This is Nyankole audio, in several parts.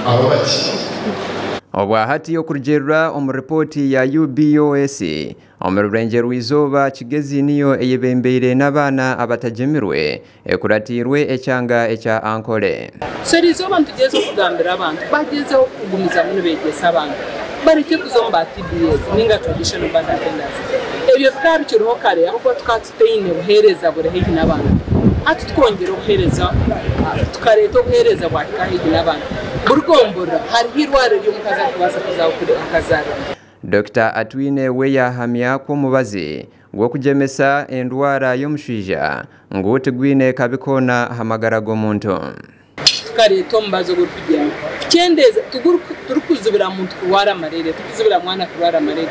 Abo bati. Obwahati okurugiirira omu ripooti ya UBOS, omuri Burengyerwa-izooba Kigezi niyo eyebembeire n'abaana abatagyemirwe ekuratiirwe ekyanga ekya Ankole. So eriizooba nitugyezaho kugambira abantu bagyezeho kugumizamu nibeegyesa abantu barekye kuza omu ba TBAs ninga Traditional Birth Attendants. Ebyo bikaba bikiriho kare ahabw'okuba tukaba tutaine buheereza buri haihi n'abantu. Hati tukongyera obuheereza tukareeta obuheereza bwahika haihi n'abantu. Buri gomborora hariho eirwariro eri omukazi arikubaasa kuzaho akazaariramu. Dokita Atwine we yaahamya ku omubazi gw'okugyemesa endwara y'omushwija ngu tigwine kabi koona aha magara g'omuntu. Tukareeta omubazi ogurikugyema kukyendeeza, tigurikuzibira muntu kurwara malaria, tigurikuzibira mwana kurwara malaria,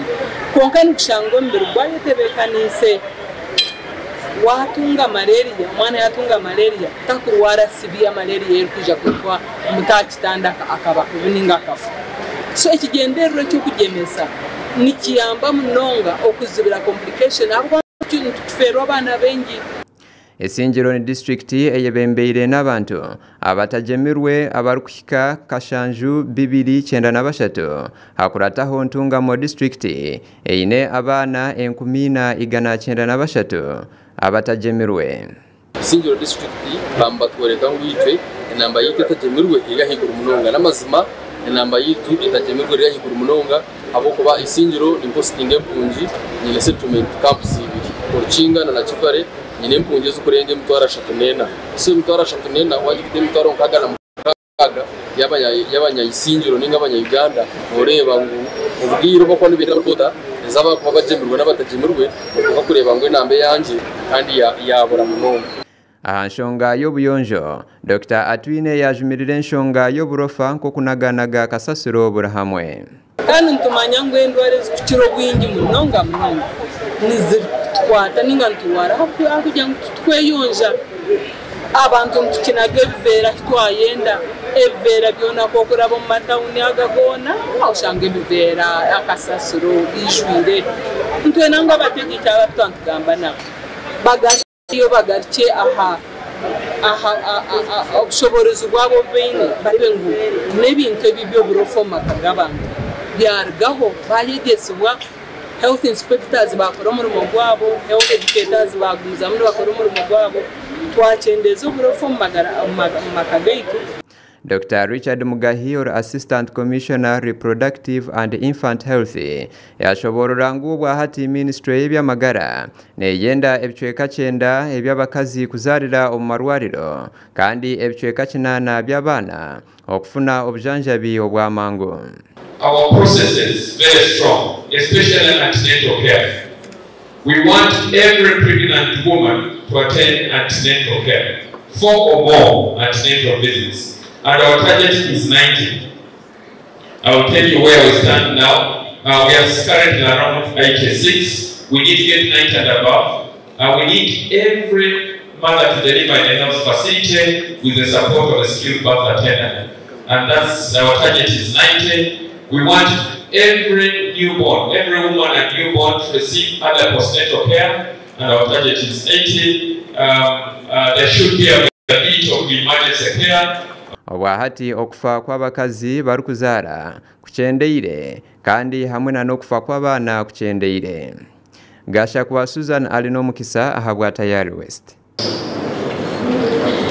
kwonka nigushanga omubiri gwayetebeekaniise waatunga malaria, omwana yaatunga malaria takurwara severe malaria erikwija kumuta aha kitanda akaba kubi ninga akafa. So ekigyendererwa eky'okugyemesa nikiyamba munonga okuzibira complication ahabw'okuba nitufeerwa abaana baingi. Isingiro ni disiturikiti eyebembeire n'abantu abatagyemirwe abarikuhika kashanju bibiri 93 hakurataho Ntungamo disiturikiti eine abaana 4903 abatagyemirwe. Isingiro disiturikiti bamba batworeka ngu itwe enamba yaitu etagyemirwe eri ahaiguru munonga. N'amazima enamba yaitu etagyemirwe eri ahaiguru munonga ahabw'okuba Isingiro nimpositinga empungi, nyine settlement camps ibiri, Orukinga na Nakivale, nyine empungi ezikurenga 34,000. So 34,000 wagifite 666 y'abanyaisingiro ninga abanya-Uganda, noreeba ngu obwire obu nibenda quota ez'abakuba bagyemirwe n'abatagyemirwe, otuuka kureeba ngu enamba eyangye kandi yabura munonga. Aha nshonga y'obuyonjo, Dokita Atwine yaajumirira enshonga y'oburofa nk'okunaganaga kasasiro buri hamwe. Kandi nitumanya ngu endwara ezikukira obwingi munonga munonga nizitukwata ninga niturwara ahabw'okugira ngu titweyonja. Abantu nitukinaga ebiveera titwayenda ebiveera byona ku okuraba omu matawuni aga goona oshanga ebiveera akasasiro biijwire. Nitwenda ngu abategyeki aba abu twaba nitugamba nabo bagarukeyo bagarukye aha aha obushoboorozi bwabo obu baine bareebe ngu n'ebintu ebi eby'oburofa omu maka g'abantu byarugaho bayegyesibwa, health inspectors bakora omurimo gwabo, health educators bagumizamu nibakora omurimo gwabo, twakyendeeza oburofa omu maka gaitu. Dokita Richard Mugahi ori Assistant Commissioner Reproductive and Infant Health yashoboorora ngu obwahati ministry y'eby'amagara neyenda ebicweka 9 eby'abakazi kuzaarira omu marwariro kandi ebicweka 8 by'abaana okufuna obujanjabi obw'amangu. Our processes very strong, especially antenatal care. We want every pregnant woman to attend antenatal care, 4 or more antenatal visits. And our target is 90. I will tell you where we stand now. We are currently around 86. We need to get 90 and above. We need every mother to deliver in a health facility with the support of a skilled birth attendant. And that's our target is 90. We want every newborn, every woman and newborn to receive other postnatal care, and our target is 80. There should be availability of emergency care. Obwahati okufa kw'abakazi barikuzaara kukyendeire kandi hamwe na n'okufa kw'abaana kukyendeire. Gashakwa Susan ali n'omukisa ahabwa Tayari West.